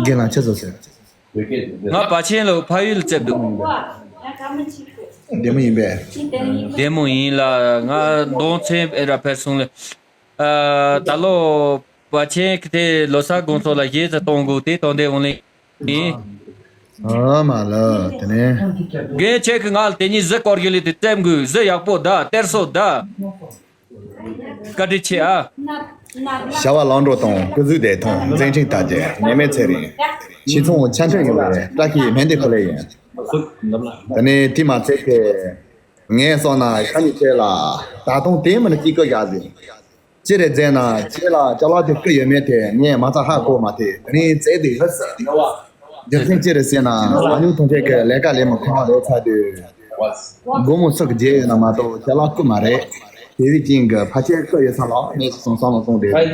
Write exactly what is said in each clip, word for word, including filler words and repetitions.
རྒན་ལགས་ཆི་ཟེར་ཟེར། ང་བ་ཆེན་ལོ་ཕ་ཡུལ་བཙལ་འདུག་བདེ་མོ་ཡིན་པས། བདེ་མོ་ཡིན་ལ། ང་གདོང་ཚེ་ཨེ་ར་ཕེབས་སོང་ལེ། ཨ། ད་ལོ་བ་ཆེན་གི་དེ་ལོ་གསར་དགོང་ཚོགས་ལ་གཞས་ཚ་གཏོང་དགོས་དེ་གཏོང་དེ་འོང་ལེ་ཡིན། ཨ་མ་ལ་དེ་ནས། རྒན་ཁྱེད་ཀྱི་ང་ལ་དེ་གཉིས་གཟི་སྐོར་གྱི་ལི་དེ་བཙེམ་དགོས། གཟི་ཡག་པོ་ད། གཏེར་སོ་ད། བཀའ་དྲིན་ཆེ་ཨ། བྱ་བ་ལམ་འགྲོ་དང་སྐུ་གཟུགས་བདེ་ཐང་། མཛད་འཕྲིན་དར་རྒྱས། ཉི་མའི་ཚེ་རིང་། ཕྱི་ཚོང་ཆ་འཕྲིན་ཡོང་བའི་བཀྲ་ཤིས་སྨན་འདི་ཁོ་ལེ་ཡིན། ད་ནི་དེ་མ་ཚད་དེ་ངས་སོང་ན་ཁ་ཉིན་ཁྱེད་ལ་ད་དུང་དེ་མིན་ན་ཅིག་སྐུ་བཞག་ཟིན། ཅི་རེད་ཟེར་ན་ཁྱེད་ལ་ཅ་ལག་དེ་སྐུ་ཡོད་མེད་དེ་ངས་མ་ཚ་ཧ་གོ་མ་ཐེ། ད་ནི་བཙལ་དེ་ཡོད་ཟེར། རྒྱུ་མཚན་ཅི་རེད་ཟེར་ན་ཨ་ཉུང་ཐོན་ཆེད་ཀྱི་ལས་ཀ་ལས་མ་ཁོང་རེད་ཚ་དུས། སྒོར་མོ་སུ་གི་རྗེས་ཡོད་ན་མ་གཏོགས་ཅ་ལག་རྐུ་མ་རེད། དེ་བས་ཀྱིན་གི་ཕལ་ཆེར་རྐུ་ཡོད་ས་ལ་མེད་སོང་བསམ་བློ་གཏོང་དེ་རེད།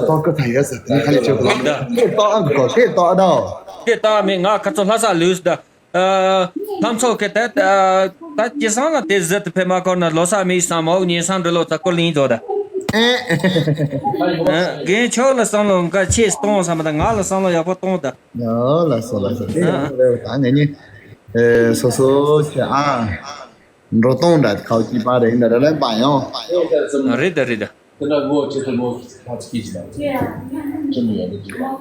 ཏོག་རྐུ་ཚ་ཡོད་ཟེར། དེ་ནི་ཁ་ལས་ཆོད་གི་ལ་མེད། ཁྱེད་ཏོག་ཨང་གི་གོ་ཁྱེད་ཏོག་ཨ་དོ། ཁྱེད་ཏོག་མེད། ང་ཁ་ཚོ་ལྷ་ས་ལུས་ད། ཨ། ལྷ་མཚོ་གི་ད་ད་ད་ཅི་སང་ལ་དེ་ཟིད་དུ་ཕེབས་མ་ཁོར་ན་ལོ་ས་མེད་བསམ་འོག་ཉིན་སང་འགྲོ་ལོ་ཚ་ཀོ་ལིང་ཛོ་ད། ཨེ། ཨ། རྒན་ཁྱོད་ལ་བསམ་བློ་འགའ་ཆེ་གཏོང་བསམ་པ་ད་ང་ལ་བསམ་བློ་ཡག་པོ་གཏོང་ད། ཨོ་ལགས་སོ་ལགས་སོ། ཨ། ད་ངེད་གཉིས་ཨེ་སོ་སོ་ཆེ་ཨ་འགྲོ་སྟངས་འདྲ་ཁའོ་ཅི་པ་རེད་འདྲ་རེ་ལེན་པ་ཡོང་། རེད་ད་རེད་ད།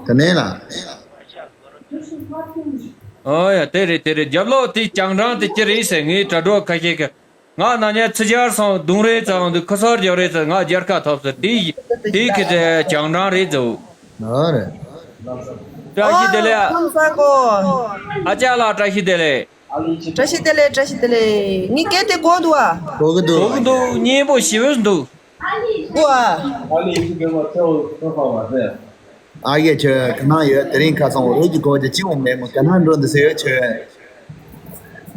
དེ་ནས་ལ། ཨོ་ཡ་དེ་རེད་དེ་རེད། རྒྱབ་ལོགས་དེ་རྐྱང་རང་དེ་ཅི་རེད་ཟེར། ངའི་དྲ་གྲོགས་ཁ་ཤས་ཀྱིས། ང་ན་ཉལ་ཚི་ཇར་སོང་། གདུང་རེད་ཙང་འདི་ཁུ་སོར་རྒྱབ་རེད་ཙང་ང་རྒྱལ་ཁ་ཐོབ་ཟེར། དེ་དེ་ཁི་དེ་ཅང་ཀྲང་རེད་ཟེར། ཨ་རེད། བཀྲ་ཤིས་བདེ་ལེགས། ཨོ་ཁམས་བཟང་གོ། ཨ་ཅག་ལགས་བཀྲ་ཤིས་བདེ་ལེགས། བཀྲ་ཤིས་བདེ་ལེགས། བཀྲ་ཤིས་བདེ་ལེགས། ངའི་སྐད་དེ་གོ་འདུག་ཨ། གོ་གི་འདུག་གོ་གི་འདུག་སྙན་པོ་ཞེ་པོ་འདུག་གོ་ཨ། ཨ་ཡེ་ཁྱོད་ག་ན་ཡོད། དེ་རིང་ཁ་སང་རོལ་གྱི་གོ་རྒྱུ་ཅི་འོང་མེད་མོ། ག་ན་འགྲོ་འདི་ཟེར་ཡོད་ཁྱོད།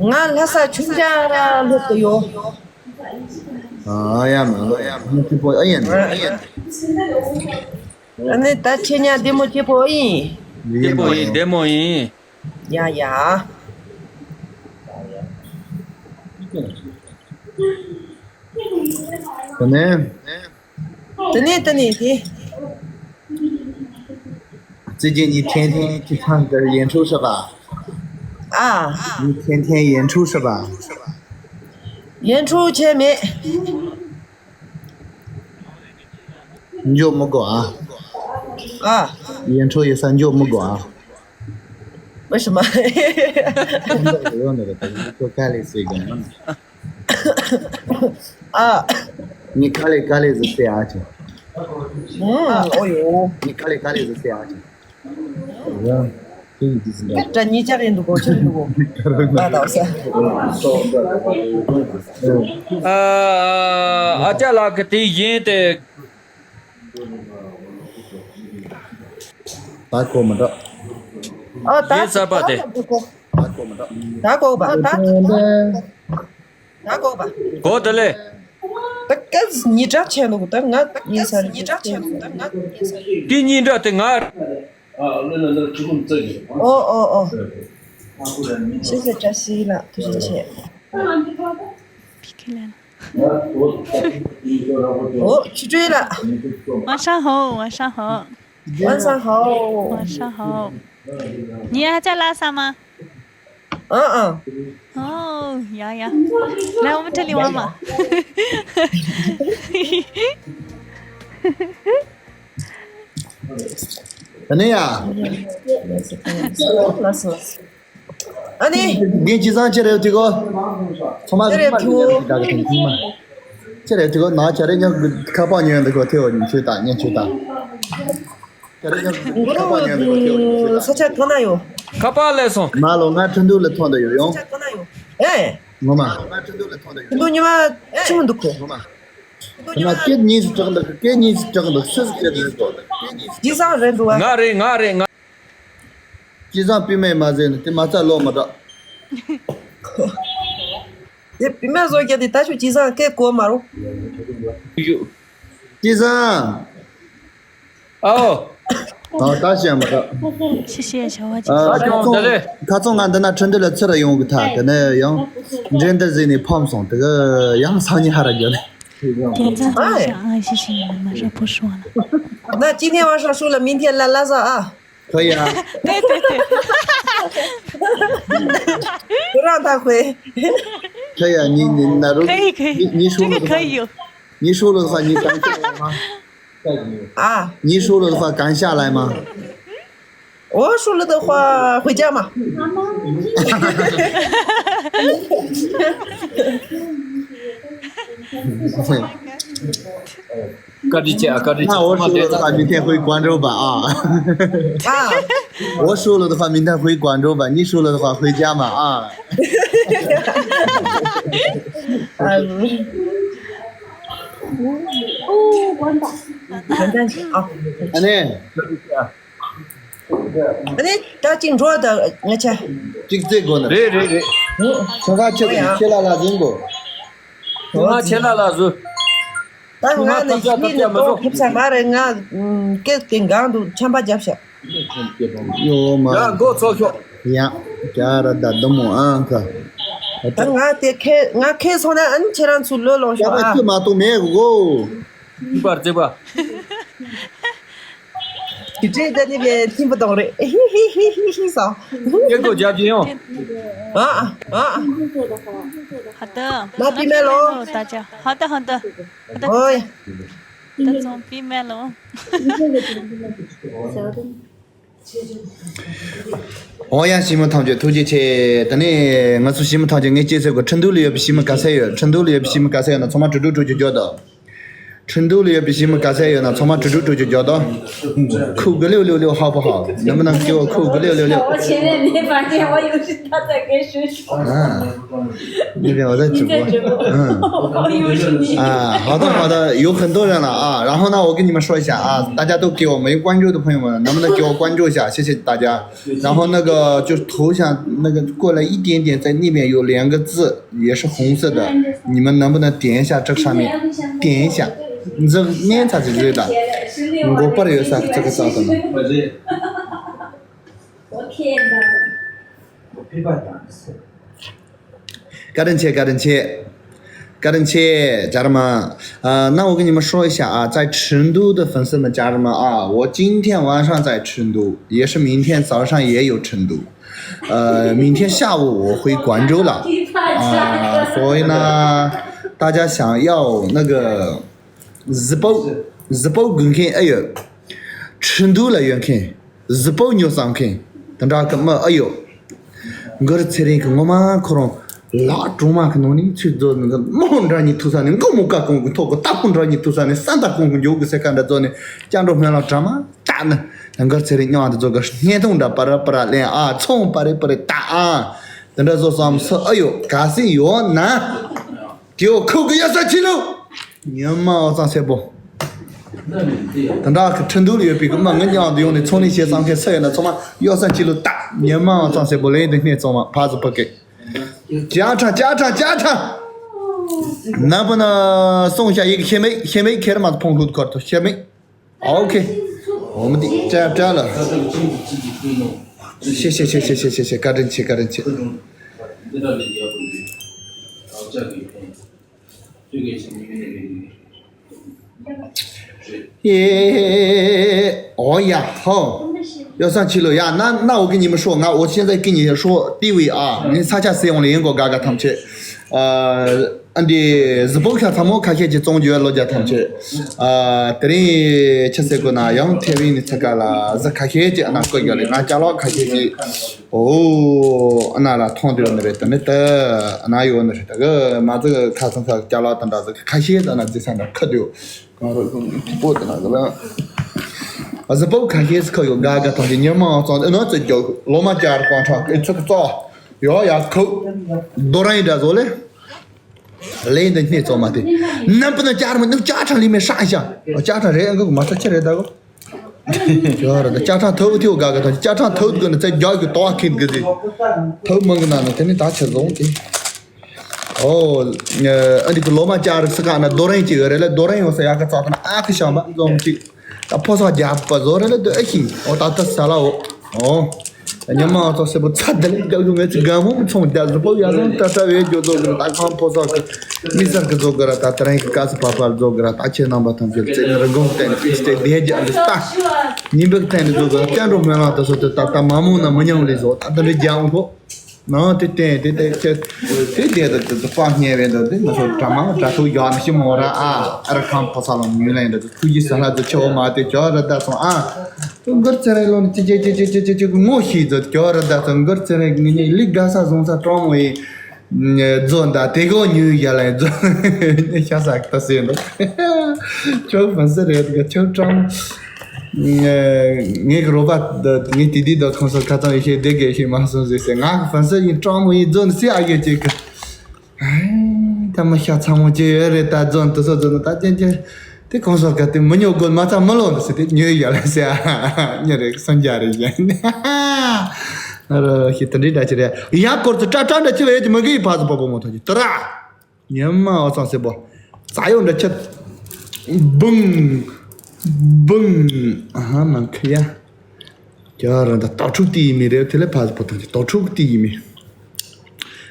ང་ལྷ་ས་ཆུང་ཆ་ར་ལོག་གི་ཡོད། ཨ་ཡ་མ་ཨ་ཡ་མ་ཁྱི་པོ་ཨ་ཡན་ཨ་ཡན། ཨ་ནི་ད་ཁྱེད་ཉ་བདེ་མོ་ཁྱི་པོ་ཨིན། བདེ་མོ་ཡིན། བདེ་མོ་ཡིན། ཡ་ཡ། དེ་ནས། དེ་ནས་དེ་ནས་དེ།最近你天天去唱歌演出是吧？啊，你天天演出是吧？演出前面。你就没过啊？啊，演出也算就没过啊？为什么？工作不用那个，等于就干了这个。 啊，你卡里卡里是谁啊？嗯，哦哟，你卡里卡里是谁啊？这你家人都过去了，那倒是。ཨ་ཅག་ལགས་ཀྱི་དེ་བཞིན་ཏེ། ད་གོ་མི་འདུག་ཨ་ད་ཡིན་ས་པ་དེ། ད་གོ་མི་འདུག་ད་གོ་བ་ད། ད་གོ་བ། གོ་དེ་ལས། ད་སྐད་ཉིད་སྒྲ་ཆེ་འདུག་ད་ང་ཡིན་ས་རེད། ཉིད་སྒྲ་ཆེ་འདུག་ད་ང་ཡིན་ས་རེད། དེ་ཉིད་སྒྲ་དེ་ང་། ཨོ་ཨོ་ཨོ། 谢谢 བཀྲ་ཤིས་ལགས། ཐུགས་རྗེ་ཆེ། ཨོ་ཆུ་སྤྲུལ་ལགས། 晚上好，晚上好。 晚上好。 晚上好。你还在拉萨吗？嗯嗯。哦，呀呀，来我们这里玩嘛。ཨ་ནི་ཡ། ཨ་ནི། རྒན་ཅི་ཟང་ཅི་རེད་དེ་གོ། ཚང་མ་ཅི་རེད་དེ་གོ། ད་གི་ཐེངས་ཐེངས་མ། ཅི་རེད་དེ་གོ། ན་ཆ་རེ་ཉག་ཁ་པར་ཉོས་འདུག་གོ། ཐེའོ་ཉི་ཆུ་ད་ཉི་ཆུ་ད། ཆ་རེ་ཉག་ཁ་པར་ཉོས་འདུག་གོ། ཐེའོ་ཉི་ཆུ་ད། ས་ཆ་གང་ན་ཡོད། ཁ་པར་ལས་སོང་། མ་ལོ་ང་ཁྲིན་ཏུའུ་ལ་ཐོན་འདུག་ཡོད་ཡོང་། ས་ཆ་གང་ན་ཡོད། ཨེ། ངོ་མ། ཁྲིན་ཏུའུ་ལ་ཐོན་འདུག་ཡོད། ཁྲིན་ཏུའུ་ཉི་མ་ཆུང་འདུག་གོ། ངོ་མ། ཁྱེད་གཉིས་སུ་དྲག་འདུག་ཁྱེད་གཉིས་སུ་དྲག་འདུག་སུ་སུ་ཁྱེད་གཉིས་སུ་དྲག་འདུག་ཅི་ཟང་རེད་འདུག་ཨ། ང་རེད་ང་རེད་ང་། ཅི་ཟང་པི་མེ་མ་ཟེར་ནས་དེ་མ་རྩ་ལོག་མ་དྲག་དེ་པི་མེ་བཟོ་རྒྱུ་དེ་ད་ཆུ་ཅི་ཟང་སྐད་གོ་མ་རུང་། ཅི་ཟང་། ཨའོ། ཨ་ད་ཤེས་མ་དྲག 谢谢小花姐。 ཨ་ཁ་ཚོང་ཁ་ཚོང་ང་འདི་ན་ཁྲིན་ཏུའུ་ལ་ཚུར་ཡོང་གི་ཐལ། དེ་ནས་ཡང་འགྲན་བསྡུར་ཟིན་ནས་ཕམ་སོང་དེ་གི་ཡང་སང་ཉིན་ཧ་ར་རྒྱུ་ནས། 点赞分享啊，谢谢你们，马上不说了。那今天晚上输了，明天来拉萨啊。可以啊，对对对，不让他回。可以啊，你你那如可以可以，你你输了的话，这个可以有。你输了的话，你敢下来吗？啊，你输了的话，敢下来吗？我输了的话，回家嘛。各地去啊，各地去。那我输了的话，明天回广州吧啊！啊，我输了的话，明天回广州吧；你输了的话，回家嘛啊！嗯，很担心啊。哎呢，哎，他进桌的，我去。这这个呢？对对对，从他去的，去了那经过。我们钱到了是，但俺那你那都不才嘛人啊，嗯，给顶缸都全把夹下。有吗？让给我钞票。呀，加了的都没啊个。但俺得开，俺开从那俺切上去落落下啊要不这。嘛都没有哦。一半这半，你这在那边听不懂嘞，嘿嘿嘿嘿嘿啥？给我加金哦。啊啊！好的，那闭麦喽大家，好的好的，哎，德总闭麦喽。哦呀，西门同学，突击去，等你我是西门同学，我接这个成都旅游比西门高赛有，成都旅游比西门高赛有，那从嘛猪猪猪就觉得。成都旅游比西门高赛有呢，从嘛猪猪猪就觉得，扣个六六六好不好？能不能给我扣个六六六？我前面没发现，我以为是他在跟谁说。啊，那边我在直播。你在直播，嗯。我以为是你。啊，好的好的，有很多人了啊。然后呢，我跟你们说一下啊，大家都给我没关注的朋友们，能不能给我关注一下？谢谢大家。然后那个就是头像那个过来一点点，在那边有两个字，也是红色的，你们能不能点一下这个上面？点一下，你这个面才是对的。我不知道有啥这个咋的呢？我天哪！高人气，高人气，高人气，家人们，呃，那我跟你们说一下啊，在成都的粉丝们，家人们啊，我今天晚上在成都，也是明天早上也有成都，呃，明天下午我回广州了啊，所以呢，大家想要那个日报，日报观看，哎呦，成都来观看。 日报肉上看，等着个么哎呦，我是这人个我嘛可能拉中嘛可能你去做那个梦着你头上呢，我们干公公透过大风着你头上呢，三大公公有个谁干着做呢，讲着没了这么大呢，那个这人娘的做个念动着巴拉巴拉练啊，冲巴拉巴拉打啊，等着做啥么事，哎呦，干是有难，给我扣个一三七六。 你妈我张三宝。等到成都里有别个嘛，我娘的用的从那些上开车呢，从嘛要上去了打，你妈我张三宝来的那种嘛，怕是不给。加长加长加长，能不能送下一个黑莓？黑莓开了嘛是碰路的高头，黑莓。OK，我们的加加了。谢谢谢谢谢谢谢谢，高人气高人气。耶，哦呀，好，要上去了呀。那那我跟你们说，那我现在跟你说地位啊，你参加使用联合嘎嘎他们去，呃，俺的日本看他们看下去中国老家他们去，呃，等于七岁过那样，台湾的这个了，是看下去，那个有的，俺家老看下去。 哦，那了通的那边等的等，那有那是这个嘛，这个卡森卡加拉等到这个卡西的那这上面刻的，刚说不的那个了。还是不卡西是可有嘎嘎东西，你们装的那这叫罗马加的广场，哎，这个早，要要扣，多少一点做嘞？累的你做嘛的，能不能加什么？那加长里面上一下，加长人个马上起来的个。 就是的，加上头头嘎嘎的，加上头个呢，再加一个大坑个的，头蒙个呢，肯定打起中的。哦，呃，俺这个罗马加的是干那多人几个人了，多人用是两个早上啊，可想吧，中去，他破上家不做人了都恶心，我打得死了我，哦。ཉི་མ་ཚོ་སེ་པོ་ཚ་དེ་ལས་རྒྱག་རྒྱུ་མེད་ཚེ་དགའ་མོ་མི་ཚོང་རྒྱ་ཟུ་པོ་ཡ་ཟོང་ཏ་ཏ་བེ་རྒྱོ་ཚོ་གི་ར་ད་ཁང་ཕོ་ཚོ་གི་མི་སར་གི་ཚོ་གི་ར་ད་ཏ་རང་གི་ཀ་སི་ཕ་ཕ་ཚོ་གི་ར་ད་ཁྱེད་རྣམ་པ་ཐམས་ཅད་ཚེ་ནི་རི་གོང་བསྟན་ནས་ཕིས་ཏེ་བདེ་རྒྱ་འདི་ལྟ་ཉིན་བག་བསྟན་ནས་ཚོ་གི་ར་བསྟན་འགྲོ་མེད་ལ་ད་སོ་ཏེ་ད་ད་མ་མོ་ན་མི་ཉམས་ལས་བཟོ་ད་ད་འདྲི་རྒྱ་འོང་ཁོ། ནང་དེ་བསྟན་དེ་དེ་ཁྱེད་དེ་དེ་དེ་དེ་དེ་པ་སྙེ་བས་འདི་དེ་ང་ཚོ་དྲ་མ་དྲ་ཐུག་ཡག་ནི་ཞིག་མོ་ར་ཨ་ཨ་ར་ཁང་ཕོ་ས་ལ་མྱུལ་ལ་ཡིན་འདི་ཐུག་གི་ས་ལ་འདི་ཆེ་བོ་མ་དེ་ཅོ་ར་ད་སོང་ཨ། དུ་མགར་ཚེ་རིང་ལོ་ནི་ཅི་ཅི་ཅི་ཅི་ཅི་ཅི་ཅི་ངོ་ཤེས་ཛོ་ཅོ་ར་ད་ཚོ་མགར་ཚེ་རིང་ངི་ནི་ལི་དགའ་ས་བཟུང་ས་སྤྲང་མོ་ཡིན། ཛོ་འདའ་དེ་གོ་ཉུལ་ཡ་ལ་ཛོ་ཤ་ས་ཀ་ཏ་སེ་འདུག་ཁྱོད་ཕན་སེ་རེད་ག་ཁྱོད་སྤྲང་མོ། ངས་གི་རོ་པ་ངས་དེ་དུས་ད་ཁོང་ཚོ་ཁ་ཚང་ཡེ་ཤེས་བདེ་དགེ་ཤེས་མ་སོང་ཟེར་སེ་ང་གི་ཕན་སེ་ཡིན་སྤྲང་མོ་ཡིན་ཛོ་ནི་སེ་ཨ་ཡེ་ཅིག་གི། ཨེ། ད་མི་ཤ་ཚ་མོ་ཅི་ཡོད་རེད་ད་རྫོན་དུ་སོ་རྫོན་ད་ཅན་ཅན། དེ་གོང་ས་ག་དེ་མི་ཉོ་དགོས་མ་ཚ་མི་ལོ་འདུག་ཟེར་དེ་ཉོས་ཡོད་ལ་ཟེར། ཉོ་རེད་སོན་རྒྱ་རེད་ཡིན། ཨ་རོ་ཤི་དེ་འདྲི་འདྲ་ཅི་རེད་ཡ་སྐོར་དུ་ཏྲ་ཏྲ་འདྲ་ཅི་བས་ཡོད་ཀྱི་མི་གི་ཕ་ཚོ་པ་པོ་མོ་ཐོན་གྱི་ཏི་ར། ཉི་མ་འོ་ཚང་སེ་པོ། ཙ་ཡོ་འདྲ་ཆད། བུང་། བུང་། ཨ་ཧ་མ་ཁི་ཡ། རྒྱ་ར་འདྲ་དྭ་ཕྲུག་དེ་ཡིན་མི་རེད་དེ་ལས་ཕ་ཚོ་པོ་ཐོན་གྱི་དྭ་ཕྲུག་དེ་ཡིན་མི།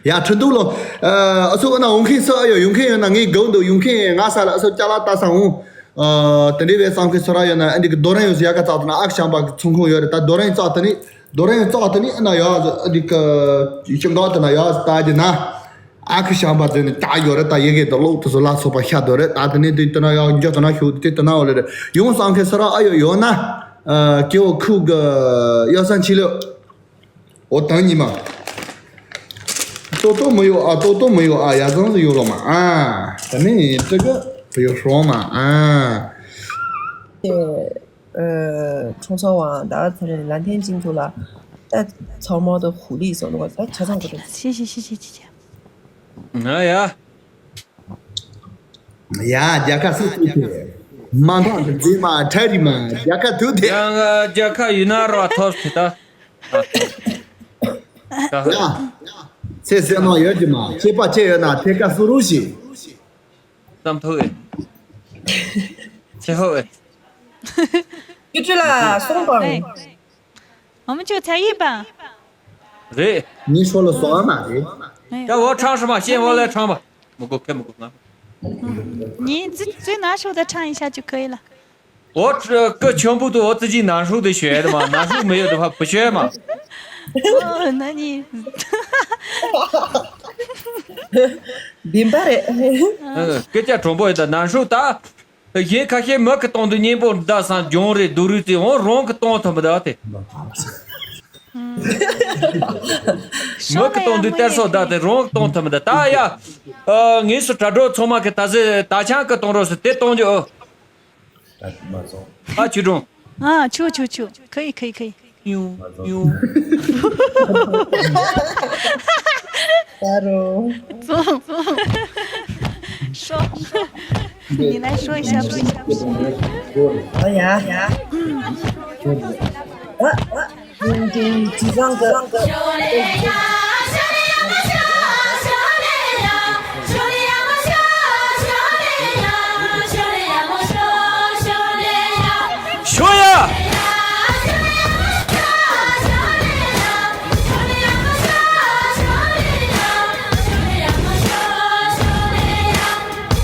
ཡ་ཁྲི་འདུག་ལོ། ཨ་སོ་ཨ་ན་འོང་མཁན་སོ་ཨ་ཡོ་ཡོང་མཁན་ཡོད་ན་ངའི་སྒོ་འདུག་ཡོང་མཁན་ཡོད་ང་ས་ལ་ཨ་སོ་ཅ་ལག་ལྟ་ས་འོང་། ཨ་དེ་འདྲའི་བས་བསམ་མཁན་སོ་ར་ཡོད་ན་ཨ་འདི་གི་རྡོ་རིང་ཡོད་ས་ཡ་ག་ཙག་ཏུ་ན་ཨ་ཤང་པ་གི་ཚོང་ཁང་ཡོད་རེད་ད་རྡོ་རིང་ཙག་ཏུ་ནི་རྡོ་རིང་ཙག་ཏུ་ནི་ཨ་ན་ཡོད་ཨ་འདི་གི་ཤང་ག་ཏུ་ན་ཡོད་ལྟ་རྒྱུ་ན་ཨ་ཁུ་ཤང་པ་ཟེར་ནི་ད་ཡོད་རེད་ད་ཡི་གེ་དུ་ལོག་དུ་སོ་ལ་སོ་པ་ཤ་དོ་རེད་ད་དེ་ནི་དེ་དུ་ན་ཡོད་འཇོག་དུ་ན་ཤོག་དེ་དུ་ན་འོ་ལེ་རེད་ཡོང་བསམ་མཁན་སོ་ར་ཨ་ཡོ་ཡོད་ན་ཨ་ཀེ་བོ་ཁུག་གི་ཡོད་སན་ཆི་ལོ། འོ་ཐང་ཉི་མ། ཏོ་ཏོ་མི་ཡོ་ཨ་ཏོ་ཏོ་མི་ཡོ་ཨ་ཡ་ཙང་ཟི་ཡོ་ལོ་མ་ཨ། ད་ནི་ཏི་ག་བི་ཡོ་ཧྲོ་མ་ཨ། ཨ་ཁྲུང་ཚོ་བ་ད་ཚ་རེ་ལན་ཐེན་ཅིང་ཐུ་ལ་ད་ཚོར་མོ་དུ་ཧུ་ལི་སོ་ནུ་ག་ད་ཆ་ཚང་གི་ད། ཤི་ཤི་ཤི་ཤི་ཤི་ཤི། ང་ཡ། ཡ་རྒྱལ་ཁ་སུ་སུ་ཁེ། མ་མཐའ་འདི་མ་ཁྲ་རི་མ་རྒྱལ་ཁ་ཐུག་དེ། ཡང་རྒྱལ་ཁ་ཡུན་ན་ར་ཐོབ་ཐི་ད། ཡ། ཚེ་ཟེར་ནོ་ཡོད་ཀྱི་མ་ཁྱེད་པ་ཁྱེད་ཡོད་ན་ཐེ་ཀ་སུ་རུ་ཞིག་བསམ་ཐུབ་ཨེ། ཚེ་ཧོ་ཨེ། ཅུ་ཅུ་ལ་སོང་པ། ཨེ། ཨ་མ་ཅོ་ཚ་ཡིན་པ། རེད། ཉིན་ཤོ་ལ་སོང་ཨ་མ་རེད། ཨེ། ད་འོ་ཁྲང་ཧྲི་མ་ཤེས་འོ་ལས་ཁྲང་པ། མི་གོ་ཁེ་མི་གོ་ང་། ཉིན་ཙི་ཙི་ན་ཤོ་ད་ཁྲང་ཡིན་ཤ་ཅུ་ཁེ་ལ། འོ་ཁྲ་ཀི་ཆོན་པོ་དུ་འོ་ཙི་ཅི་ན་ཧྲུག་དེ་ཤོད་ཡ་དེ་མ་ན་ཧྲུག་མི་ཡོད་དུ་ཕ་བུ་ཤོད་མ། ཨོ་ན་ནི། བིམ་པ་རེད། ཨ་སྐད་ཆ་གྲུང་པོ་ཡོད་ད་ན་ཧྲུག་ད། གཞན་ཁ་ཤས་མི་གི་སྟོང་དུ་གཉེན་པོ་འདའ་སང་ལྗོང་རེད་སྡུག་རུས་ཙི་འོང་རང་གི་སྟོང་ཐུབ་མི་ད་དེ། མི་གི་སྟོང་དུ་གཏེར་སོ་ད་དེ་རང་གི་སྟོང་ཐུབ་མི་ད་ད་ཡ། ཨ་ངེས་སུ་དྲ་གྲོགས་ཚང་མ་གི་ད་ཟེ་ད་ཆང་གི་སྟོང་རོགས་སུ་དེ་སྟོང་རྒྱུ་ཨོ། ད་མ་སོང་། ཨ་ཆུ་གྲོང་། ཨ་ཆུ་ཆུ་ཆུ། 可以可以可以། ཡུ་ཡུ། ད་རོ། ཙོང་ཙོང་། 说。你来说一下吧。 ཨ་ཡ། ཨ་ཨ།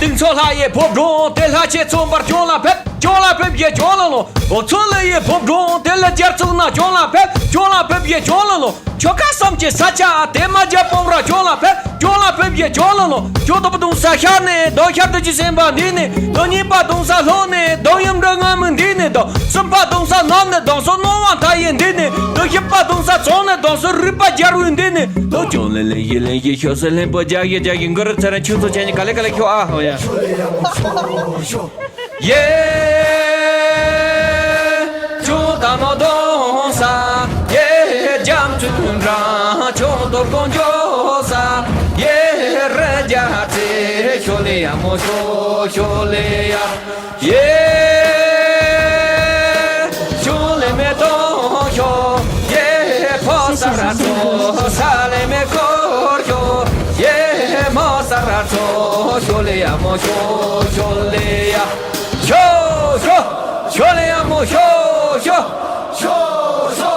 གཏིང་མཚོ་ལྷ་ཡི་ཕོ་བྲང་དེ་ལྷ་ཆེན་ཚོམ་པར་ལྗོངས་ལ་ཕེབས། ལྗོངས་ལ་ཕེབས་ཡེ་ལྗོངས་ལ་ལོངས། འོ་མཚོ་ལྷ་ཡི་ཕོ་བྲང་དེ་ལ་རྒྱལ་ཚོགས་ན་ལྗོངས་ལ་ཕེབས། ལྗོངས་ལ་ཕེབས་ཡེ་ལྗོངས་ལ་ལོངས། ཆོ་ག་བསམ་གྱི་ས་ཆ་དེ་མ་རྒྱ་སྤོང་ར་ལྗོངས་ལ་ཕེབས། ལྗོངས་ལ་ཕེབས་ཡེ་ལྗོངས་ལ་ལོངས། ཇོ་དོ་པ་གདུང་ས་ཤར་ནས་གདོང་ཤར་དུ་ཅི་སེམས་པ་འདི་ནས་གདོང་ཉིད་པ་གདུང་ས་ལྷོ་ནས་གདོང་ཡུམ་འདྲ་ང་མི་འདི་ནས་གདོང་གསུམ་པ་གདུང་ས་ནམ་ནས་གདོང་སོ་སྣང་བ་མཐའ་ཡི་འདི་ནས་གདོང་བཞི་པ་གདུང་ས་ཚོང་ནས་གདོང་སོ་རུས་པ་རྒྱལ་བུ་འདི་ནས་གདོང་ལྗོངས་ལེ་ལེ་ཡི་ལེ་ཡི་ཤོ་སེ་ལེན་པོ་རྒྱ་ཡི་རྒྱ་ཡི་མགུར་ཚེ་རིང་ཆུ་ཚོ་ཆེན་ག་ལེ་ག་ལེ་ཁྱོ་ཨ་ཧོ་ཡ། ཡེ། ཆུ་ད་ནོ་གདོང་ས། ཡེ་རྒྱ་མཚོ་འདྲ་ཆུ་དོ་དགོང་ཇོ་ས། ཡེ་རེ་རྒྱ་ཚེ་ཤོ་ལེ་ཡ་མོ་ཤོ་ཤོ་ལེ་ཡ། ཡེ། ཤོ་ལེ་མེ་དོ་ཤོ། ཡེ་ཕོ་ས་ར་ཚོ་ས་ལེ་མེ་ཀོ་ཤོ། ཡེ་མོ་ས་ར་ཚོ་ཤོ་ལེ་ཡ་མོ་ཤོ་ཤོ་ལེ་ཡ། ཤོ་ཤོ། ཤོ་ལེ་ཡ་མོ་ཤོ་ཤོ། ཤོ་ཤོ།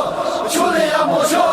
ཤོ་ལེ་ཡ་མོ་ཤོ་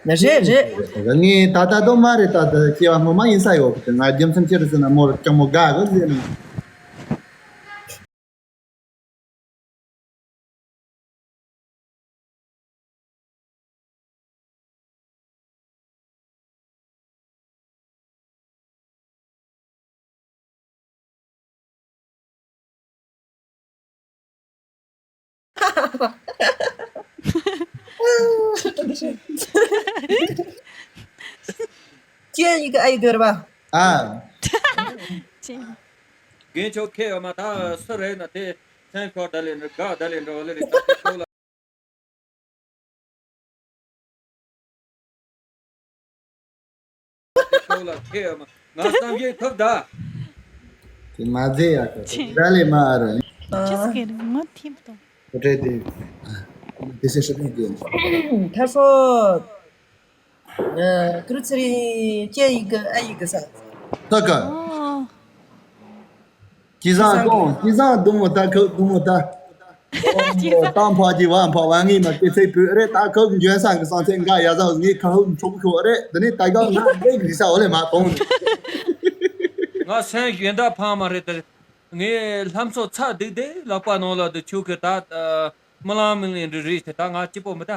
རེད་རེད། ངས་ད་ལྟ་དུ་མ་རེད། ད་ལྟ་སྐྱེ་བ་སྔོན་མ་ཡིན་ས་ཡོད་གི། ང་རྒྱུ་མཚན་ཅི་རེད་ཟེར་ན་མོར་སྤྱང་མོ་དགའ་གི་ཟེར་ནས། ཅི་ཡི་གེ་ཨ་ཡི་གེ་རེད་པ། ཨ། རྒན་ཁྱོད་ཁེ་ཡོད་མ། ད་སུ་རེད་ན་དེ་སེམས་ཁོག་ད་ལེ་འགྲོ་དགའ་ད་ལེ་འགྲོ་ལེ་རེད། ད་དེ་ཁོག་ལ། ཁོག་ལ་ཁེ་ཡོད་མ། ང་བསམ་གཞིག་ཐུབ་ད། དེ་མ་ཟེར་ཡ་ཁོ་ཆེ། ད་ལེ་མ་ཨ་རེད། ཅི་སྐད་རེད། ང་ཐིབ་དང་། ཨོ་ཏྲེ་དེ། དེ་སེ་ཤ་ཏེ་དེ། ཐར་སོ། ཨ། ཀུ་རུ་ཚེ་རིང་ཅེ་ཡི་གེ་ཨ་ཡི་གེ་ས། ད་ག་ཨོ། ཀི་ཟང་ཀོང་། ཀི་ཟང་དུ་མོ་ད་ཁོ་དུ་མོ་ད། ཀི་ཟང་། ཏམ་ཕ་ཅི་བ་ཕ་བ་ངི་མ་ཀི་ཚེ་བུ་རེད། ད་ཁོ་གི་འཇོན་སང་གི་སང་ཚེ་འགའ་ཡ་ཟ་ངི་ཁ་ཧུ་ཆོག་ཆོག་རེད། ད་ནི་ད་ག་ང་ངི་གི་ས་འོ་ལེ་མ་གཏོང་། ང་སེམས་གཞན་དག་ཕང་མ་རེད་དེ། ངས་ལྷམ་སོགས་ཚ་སྡིག་སྡིག་ལག་པ་ནང་ལ་དུ་ཆུ་གི་ད། རྨི་ལམ་རྨི་ལམ་འདྲ་རེད་དེ། ད་ང་སྐྱིད་པོ་མི་ད།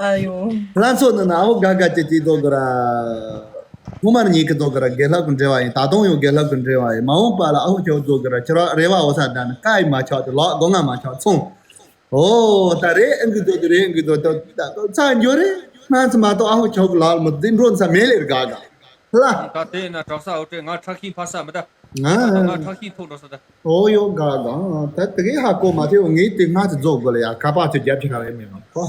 ཨ་ཡོ། ལྷ་མཚོ་ནི་ན་ཨ་བོ་དགའ་དགའ་ཅིག་ཅིག་རྫོགས་གི་ར། ཐོག་མར་ཉིད་ཀྱི་རྫོགས་གི་ར་དགེ་ལྷག་གི་འབྲེལ་བ་ཡིན། ད་དུང་ཡང་དགེ་ལྷག་གི་འབྲེལ་བ་ཡིན། མ་འོངས་པ་ལ་ཨ་བོ་ཁྱོད་རྫོགས་གི་ར་ཁྱེད་ར་རེ་བ་འོ་ས་ད་ནི་ཀ་ཡི་མ་ཆགས་ཏེ་ལག་སྒོ་ང་མ་ཆགས་ཚོང་། ཨོ་ད་རེ་ཨང་གི་རྫོགས་ཏེ་རེ་ཨང་གི་རྫོགས་ཏེ་ད་ཚ་འགྱོ་རེ། སྣང་ཚུལ་མ་གཏོགས་ཨ་བོ་ཁྱོད་གི་ལག་མི་འཛིན་འགྲོ་ས་མེད་ལེར་དགའ་དགའ། ལ། ད་དེ་ན་གྲོགས་ས་འོ་ཏྲེ་ང་ཁྲག་ཤིང་ཕ་ས་མི་ད། ང་ང་ཁྲག་ཤིང་ཐོག་འགྲོ་ས་ད། ཨོ་ཡོ་དགའ་དགའ། ད་དེ་གའི་ཧ་གོ་མ་ཐེ་འོ་ངས་དེ་སྔ་ཚེ་རྫོགས་དགོས་ལ་ཡ་ཁ་པ་ཚེ་རྒྱབ་ཆེ་ཁ་རེ་མེད་མ་ཁོ།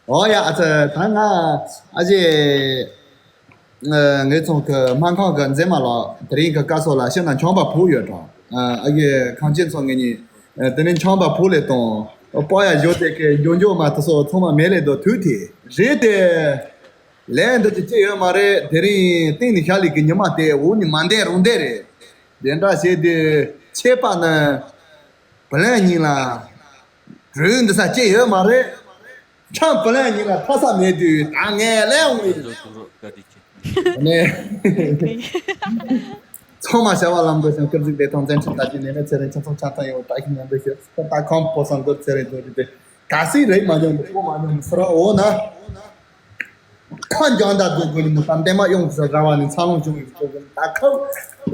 ཨོ་ཡ་ཨ་ཚ་ད་ང་ཨ་ཅེ། ངའི་ཚོང་གི་སྨན་ཁང་གི་མཛེས་མ་ལགས་དེ་རིང་གི་སྐལ་སོགས་ལ་ཤི་ན་ཆང་པ་ཕུག་ཡོད་དྲ། ཨ་ཡེ་ཁང་ཆེན་ཚོ་ངེད་གཉིས་དེ་ནས་ཆང་པ་ཕུག་ལས་དང་པ་ཡ་བཞོ་དེ་གི་འགྱོ་འགྱོ་མ་དེ་སོགས་ཚང་མ་མེད་ལས་དོ་དུས་དེ་རེད་དེ། ལན་འདི་ཅི་ཅི་ཡོད་མ་རེད། དེ་རིང་སྟེང་ནས་ཤར་ལས་ཀྱི་ཉི་མ་དེ་འོག་ནས་མ་འདས་རུང་འདས་རེད། དེ་འདྲ་བྱས་ཏེ་ཆད་པ་ནི་བུ་ལོན་གཉིས་ལ་གྲོས་འདི་ས་ཅི་ཡོད་མ་རེད། ཁྲམ་བུ་ལོན་གཉིས་ལ་ཐ་ས་མེད་དུས་ད་ངས་ལས་འོང་ངས་ལས་འོང་ངས། ཚང་མ་བྱ་བ་ལམ་འགྲོ་ཞིང་སྐུར་གཟིགས་བདེ་ཐང་བཙན་ཁྲིད་ལྟ་རྒྱུ་ནས་ནས་ཚེ་རིང་ཁྱིམ་ཚང་ཆ་ཚང་ཡོང་བ་ལྟ་ཞིག་ནས་འདུག་ཞེས་ད་ཁམས་པོ་སང་སྐུར་ཚེ་རིང་འདུག་རྒྱུ་དེ་ག་སྲིད་རེད་མ་མྱོང་གི་ཐུག་མ་མྱོང་གི་སུ་ར་འོ་ན། ཁ་འཇང་ད་རྫོགས་དགོས་ནི་མོ་ད་འདན་མ་ཡོང་ཟེར་ར་བ་ནི་འཚར་ལོངས་བྱུང་ཡོད་ཚོ་གི་ད་ཁ་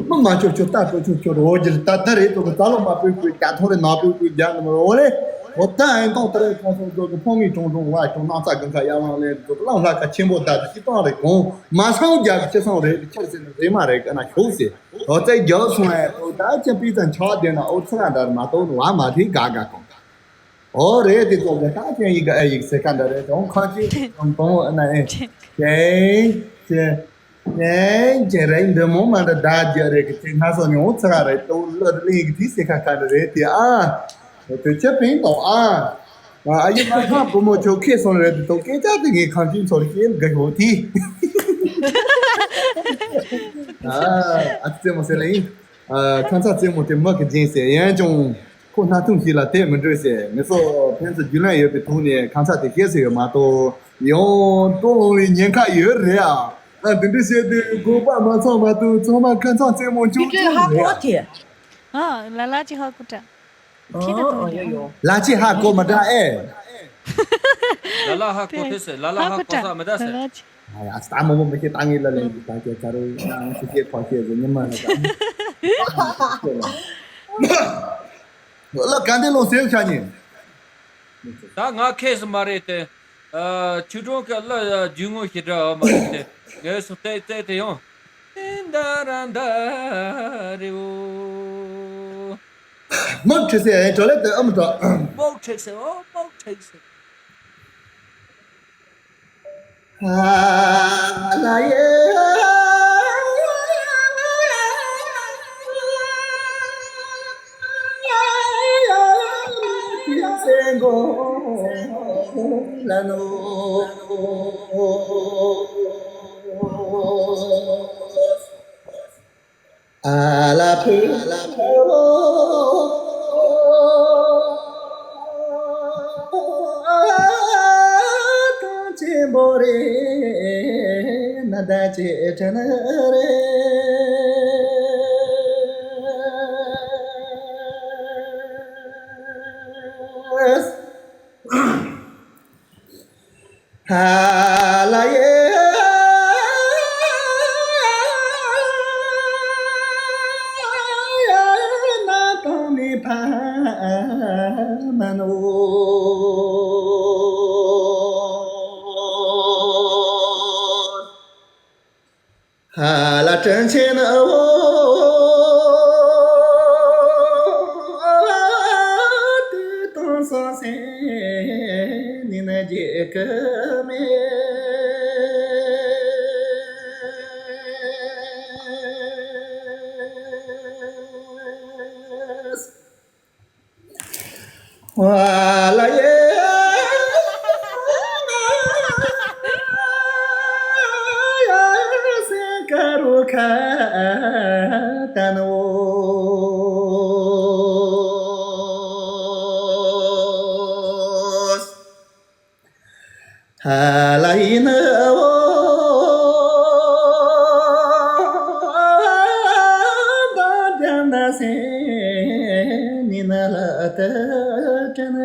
མི་མ་ཆོག་ཆོག་ད་ཁོ་ཆོག་ཆོག་འོ་རྒྱུ་ད་ད་རེད་ཚོ་གི་རྩ་ལོ་མ་པོས་པོས་རྒྱ་ཐོ་རེ་ན་པོས་པོས་རྒྱ་ནི་མོ་འོ་ལེ། འོ་ད་ཨེ་ཏོང་ད་རེ་ཁོང་ཚོ་ཚོ་གི་ཕོ་མི་ཀྲོང་ཀྲོང་བ་ཀྲོང་ནང་ཚ་གི་ཁ་ཡ་ལང་ལེ་ཚོ་གི་ལང་ལྷ་ཁ་ཆེན་པོ་ད་ཅི་ཏང་རེ་གོང་མ་སང་རྒྱ་གི་ཆེ་སང་རེ་ཁྱེར་ཟེར་ནི་རེ་མ་རེ་ག་ན་ཤོག་ཟེར། འོ་ཙེ་རྒྱ་སོང་ཨེ་འོ་ད་ཅི་པི་ཙ་ཆ་དེ་ན་འོ་ཚ་ག་འདར་མ་གཏོགས་ནི་བ་མ་ཐི་ག་ག་གོང་། ཨོ་རེད་དེ་ཚོ་གི་ད་ཅན་ཡི་ག་ཨེ་ཡིག་སེ་ཁ་འདྲ་རེད་དོང་ཁ་ཅིག་དོང་དོང་ཨ་ན་ཨེ་ཅན་ཅན་ཅན་ཅན་རེད་འདི་མོ་མ་འདྲ་ད་རྒྱ་རེད་གི་ཅིག་སྔ་སོ་ཉོ་ཚ་རེད་དོ་ལོ་ལི་གི་དི་སེ་ཁ་ཁ་འདྲ་རེད་དེ་ཨ་དེ་ཅི་པིན་དོ་ཨ་ཨ་ཡི་མ་ཁ་བུ་མོ་ཆོ་ཁེ་སོང་རེད་དོ་སྐད་ཆ་དེ་ངའི་ཁ་ཅིག་ཚོར་ཤེས་གི་ཡོད་དེ་ཨ་ཨ་ཙེ་མོ་སེ་ལེ་ཨིན། ཨ་ཁ་མཚར་རྩེད་མོ་དེ་མི་གི་སྦྱིན་ཟེར་ཡང་ཀྱང་ཁོ་སྣ་ཐུང་ཞིག་ལ་དེ་མི་འགྲོ་ཟེར་མི་ཚོ་ཕན་ཚུན་རྒྱུས་ལོན་ཡོད་པའི་ཐོག་ནས་ཁ་མཚར་དེ་བཤད་ཟེར་ཡོད་མ་གཏོགས་ཡང་ཏོ་ལོང་བའི་ཉེན་ཁ་ཡོད་རེད་ཨ། ཨ་དེ་འདྲ་བཤད་དུས་དགོས་པ་མ་ཚང་མ་གཏོགས་ཚང་མ་ཁ་མཚར་རྩེད་མོ་ཅུང་ཅུང་རེད་ཨ། ཨ་ལ་ལ་ཅི་ཧ་གོ་ཏྲ། ཨོ་ཡོ་ཡོ། ལ་ཅི་ཧ་གོ་མ་ཏྲ་ཨེ། ལ་ལ་ཧ་གོ་ཐེ་སེ་ལ་ལ་ཧ་གོ་ས་མི་ད་སེ། ཨ་ཡ་ཨ་སྟ་མོ་མོ་མི་ཤེས་ད་ངེས་ལ་ལེན་གྱི་ད་ཀྱེ་ཚ་རུ་ཡང་ཤི་ཤེས་ཕ་ཤེས་ཟེར་ཉི་མ་ལ་ད། ལ་ག་འདི་ལོ་སེ་ཆ་ཉེ། ད་ང་ཁེས་མ་རེད་དེ། ཨ་ཆུ་གྲོང་གི་ལ་རྒྱུས་ངོ་ཞེ་དྲག་མ་རེད་དེ། ངས་སུ་བལྟས་བལྟས་དེ་ཡོང་། ཏན་ད་ར་ད་རེ་བོ། མག་ཁྲི་སེ་ཡང་གྲོ་ལེ་དེ་ཨམ་གྲོ། མག་ཁྲི་སེ་ཨོ་མག་ཁྲི་སེ། ཨ་ལ་ཡེ། སེང་གོ་ལ་ནོ། ཨ་ལ་ཕུ་ལ་ཕུ། བོ་རེ་ན་ད་ཅེ་ཁྲ་ན་རེ། ཧ་ལ་ཡེ་ན་ཏོ་མི་ཕ་མ་ནོ། ཧ་ལ་དྲིན་ཆེན་འོ། དུས་དང་སོང་སེ་ནི་ན་རྒྱལ་ཁ་མེད། ཝ་ལ་ཡེ་སེ་ཀ་རུ་ཁ་ཏན་འོ། ཧ་ལ་ཡིན་འོ། ད་ལྟ་ན་སེ་ནི་ན་ལ་ད་དྲན།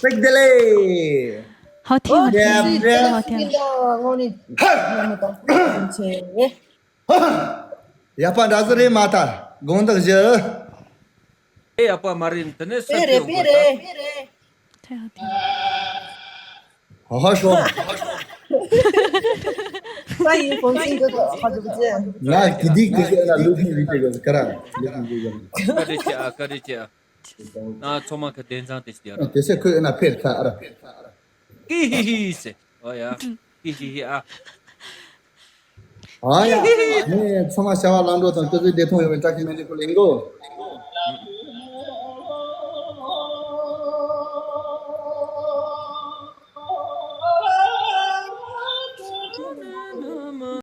Pek dele. Hotel, hotel. Hotel. Yapa dazare mata. Gondak je. E yapa marin tene. Pere, pere. Hotel, hotel. Aha, şu. Hayır, konuşunca da hadi bize. Na, gidik gidik na lütfen gidik gidik. Kara. Lütfen gidik gidik. Karicha, karicha. Na, toma ka denzan testi ara. Tese kö na per ta ara. Hi hi hi se. O ya. Hi hi hi a. Aya. Ne, toma şava lando tan kızı deton yo tak mende kulingo.